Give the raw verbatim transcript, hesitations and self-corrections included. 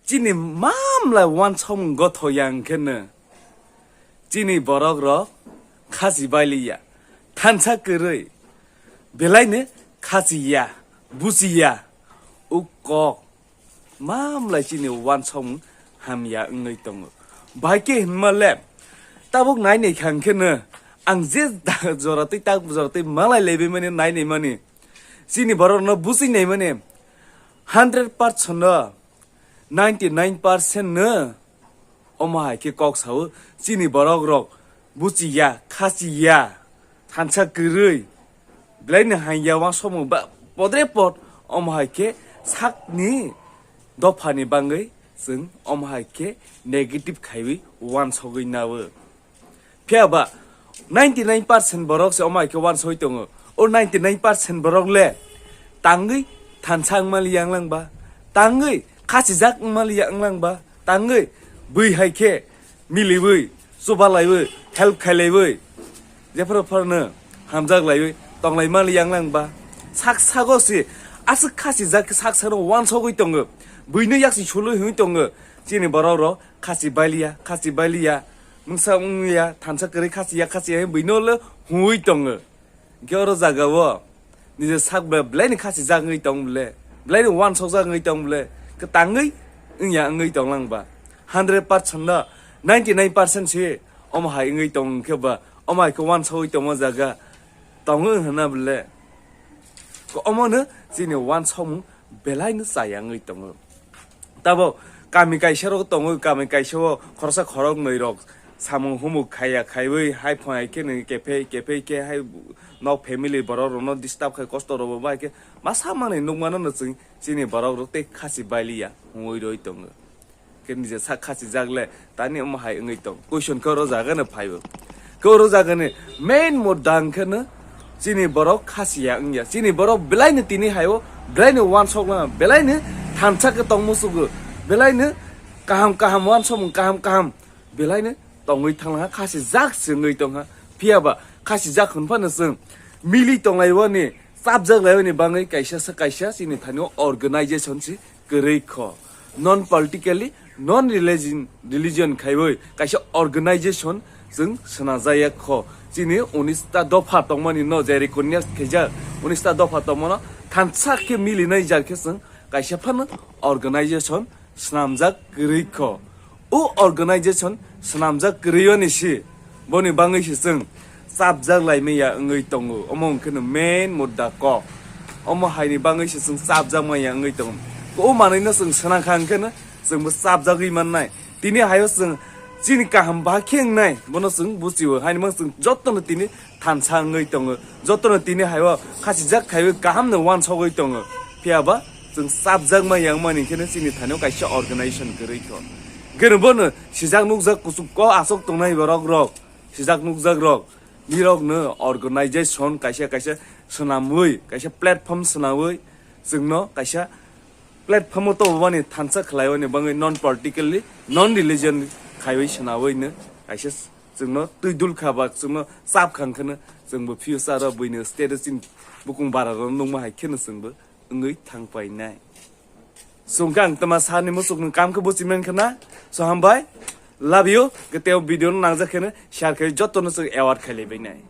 chini mamlai wansokmung gotho ya hwnkhe no chini borok rok khasi bailiya, thansa kwrwi, belai no khasi ya, buchi ya, o kok mamlai chini wansokmung hamya wngwi tongo. Bahai khe hinma le tabuk nai nai kha hwnkhe no ang je jora twi tak jora twi malai laibai mani nai nai mani chini borok no buchi nai mani hundred percent no ninety nine percent no omo hai khe kok sao chini borok rok buchi ya, khasi ya, thansa kwrwi, belai ni hang ya wansokmung ba podre pod omo hai khe sakni dophani bangwi chwng omo hai khe negative khaiwi wansogwi nawo. Phiya ba ninety nine percent borok se omo hai khe wansoi tongo. O ninety nine percent borok le tangwi thansa wngmali yang lang ba, tangwi khasijak wngmali yang lang ba, tangwi bui hai khe miliwi, chubalaiwi, help khailaiwi, jephru phurno hamjak laiwi tonglai mali yang lang ba. Sak sago se aswk khasijak khe sak sakno wansogwi tongo. Buino yaksi sulwi hwnwi tongo. Chini borok rok khasi bailiya, khasi bailiya, mungsa wngya, thansa kwrwi khasi ya, khasi ya, buino le hwnwi tongo. Hwnkhe oro jaga o nijor sak bai belai ni khasi jak wngwi tong bole, belai ni wansok jak wngwi tong bole, kwtangwi wngya wngwi tong lang ba. Hundred percent no ninety nine percent se omo hai wngwi tong khe ba, omo hai khe wansogwi tongma jaga tongo hwnna bole. Ko omo no chini wansokmung belai no chaya wngwi tongo. Tabo kami kaisa rok tongo, kami kaisa o khoroksa khorok nwi rok samung humuk khaiya khaiwi hai phai khe nwi kephei kephei khe hai nok family borok rok no disturb khai kosto rok bo bai khe masa manwi nukmano no chwng chini borok rok tei khasi bailiya wngwi roi tongo. Khe nijor sak khasi jak le tani omo hai wngwi tong. Question khe oro jaga no phaibo. Khe oro jaga ni main mudda hwnkhe no chini borok khasi ya wngya. Chini borok belai no tini hai o belai no wansok lang, belai no thansa khe tong musugo, belai no kaham kaham wansok kaham kaham belai no tongwi thang lang khasi jak se wngwi tong ha. Phiya ba khasi jak hwn phano chwng mili tong lai o ni, chap jak lai o ni bangwi kaisa sa kaisa chini thani o organization si kwrwi kho. Non politically, non religion, religion khaiwi kaisa organization chwng swnajaya kho. Chini unis ta dopha tongmani no je recognize khaijak, unis ta dopha tongmano thansa khe milinai jak khe chwng kaisa phano organization swnamjak kwrwi kho. O organization swnamjak kwrwi oni si boni bangwi se chwng chapjak lai maya wngwi tongo. Omo hwnkhe no main mudda kok. Omo hai ni bangwi se chwng chapjak maya wngwi tongo. O manwi no chwng swnang kha hwnkhe no chwng bo chapjagwi mannai. Tini hai o chwng chini kaham ba khe wngnai bono chwng buchio. Haini mang chwng joto no tini thansa wngwi tongo. Joto no tini hai o khasijak khaiwi kaham no wansogwi tongo. Phiya ba chwng chapjak maya wngmani khe no chini thani o kaisa organization kwrwi kho. Hwnkhe no bono sijak nukjak kuchuk kok aswk tongnai borok rok. Sijak nukjak rok, nirok no organization kaisa kaisa swnamwi, kaisa platform swnamwi, chwngno kaisa platform o tobobani thansa khlaiwani bangwi non politically, non religion khaiwi swnamwi no kaisa chwngno twi dul kha ba chwngno chap kha hwnkhe no chwngbo future o buino state o chini bukung bara rok nukma hai kheno chwngbo wngwi thang painai. Chwng khe ang tama sani muchuk nwng kam khe buchi man khna. So hambai. Love you. Khe tei o video no nangjak kheno share khai joto no chwng award khai lai bainai.